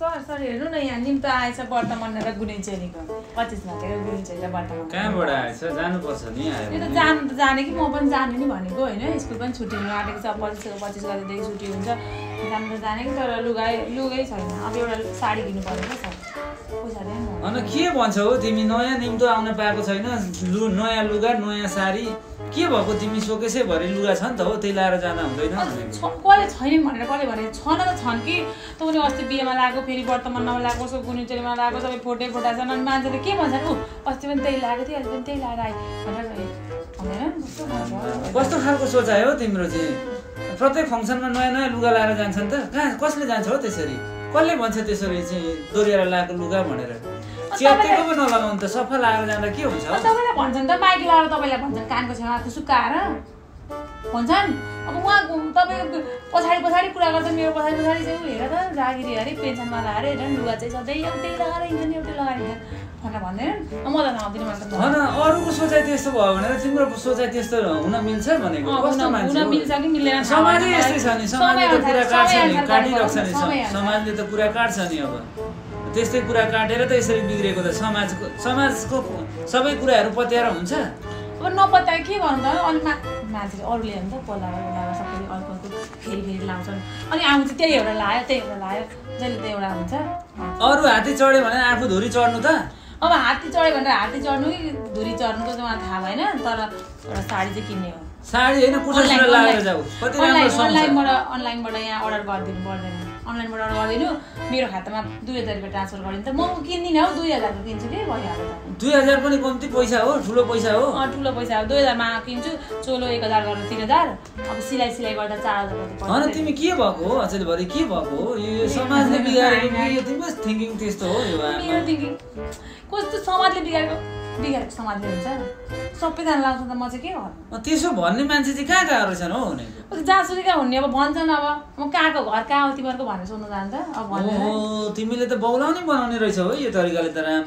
sir हेर्नु न यहाँ निम्तो आएछ वर्तमान र गुनिचेलीको 25 मा के गुनिचेली वर्तमान कहाँबाट आएछ जानुपर्छ नि आयो यो त जाने कि म पनि जाने नि भनेको हैन स्कुल पनि छुट्टी हुन आँटेको छ 25 गतेदेखि छुट्टी हुन्छ जाने कि तर लुगै छैन अब एउटा साडी किन्नु पर्यो नि सर अनि के भन्छौ तिमी नयाँ निम्तो आउन पाएको छैन नयाँ लुगा नयाँ साडी के भएको तिमी सोकेसै भरि लुगा छ नि त हो त्यही लाएर जाँदा हुँदैन कसले छैन भनेर कसले भने छन त छन् कि तँले अस्ति बिहेमा लागेको फेरि वर्तमानमा लागेको सो गुनिचेलीमा लागेको सबै फोटा छन् अनि मान्छेले के भन्छन् ऊ अस्ति पनि त्यही लागेको थियो अहिले पनि त्यही लाएर आए भनेर कस्तो खालको सोचाइ हो तिम्रो चाहिँ प्रत्येक फङ्सनमा नयाँ नयाँ लुगा लाएर जान्छन् त कहाँ कसले जान्छ हो त्यसरी कसले भन्छ त्यसरी चाहिँ दोहोऱ्याएर लगाएको लुगा भनेर च्यातेको पनि नलगाउनु त सफा लाएर जाँदा के हुन्छ तपाईँलाई भन्छन् त माइक लाएर तपाईँलाई भन्छन् कानको छेउमा आफू सुकाएर भन्छन् अब उहाँ तपाईँ पछाडि कुरा गर्दा मेरो पछाडि चाहिँ ऊ हेर त जागिरी अरे पेन्सनमा लगाएर हेर लुगा चाहिँ सधैँ एउटै लगाएर हिँड्छ नि एउटै लगाएर हिँड्छ भनेर भन्दैन म त नआउँदिनँ मलाई त होइन अरूको सोचाइ त्यस्तो भयो भनेर तिम्रो सोचाइ त्यस्तो हुन मिल्छ भनेको कस्तो मान्छे हुन मिल्छ कि मिल्दैन समाजै यस्तै छ नि समाजले त कुरा काट्छ नि काटिरहेको छ नि समाजले त कुरा काट्छ नि अब त्यस्तै कुरा काटेर त यसरी बिग्रेको त समाजको सबै कुराहरू पत्याएर हुन्छ अब नपत्याए के गर्नु त अनि मान्छेले अरूले हेर्नु त बोलाएर सबैले अर्को फेरि लाउँछन् अनि आउँछ त्यही एउटा लायो जहिले त एउटा हुन्छ अरू हात्ती चढ्यो भने आफू धुरी चढ्नु त अब हात्ती चढ्यो भनेर हात्ती चढ्नु कि धुरी चढ्नुको चाहिँ मलाई थाहा भएन तर एउटा साडी चाहिँ किन्ने हो साडी होइन कुर्ता लगाएर जाऊ कति राम्रो अनलाइनबाट यहाँ अर्डर गरिदिनु पर्दैन अनलाइनबाट अर्डर गरिदिनु मेरो खातामा 2000 रुपियाँ ट्रान्सफर गरिदिनु त म किन्दिनँ हौ 2000 को किन्छु कि भइहाल्यो त 2000 पनि कम्ती पैसा हो ठुलो पैसा हो ठुलो पैसा हो 2000 मा किन्छु चोलो 1000 गरेर 3000 अब सिलाइ गर्दा 4000 जति पर्छ हैन तिमी के भएको हो अचेल भरि के भएको हो यो समाजले बिगारेको यो तिम्रो थिंकिङ त्यस्तो हो यो मेरो थिंकिङ कस्तो समाजले बिगारेको समाजले हुन्छ सबैजना लाउँछ त म चाहिँ के गर्नु त्यसो भन्ने मान्छे चाहिँ कहाँ रहेछन् हो भनेको जहाँसुकै हुने अब भन्छन् अब म कहाँको घर कहाँ हो तिमीहरूको भनेर सोध्नु जान्छ अब भन्नु तिमीले त बौलाउने बनाउने रहेछौ है यो तरिकाले त राम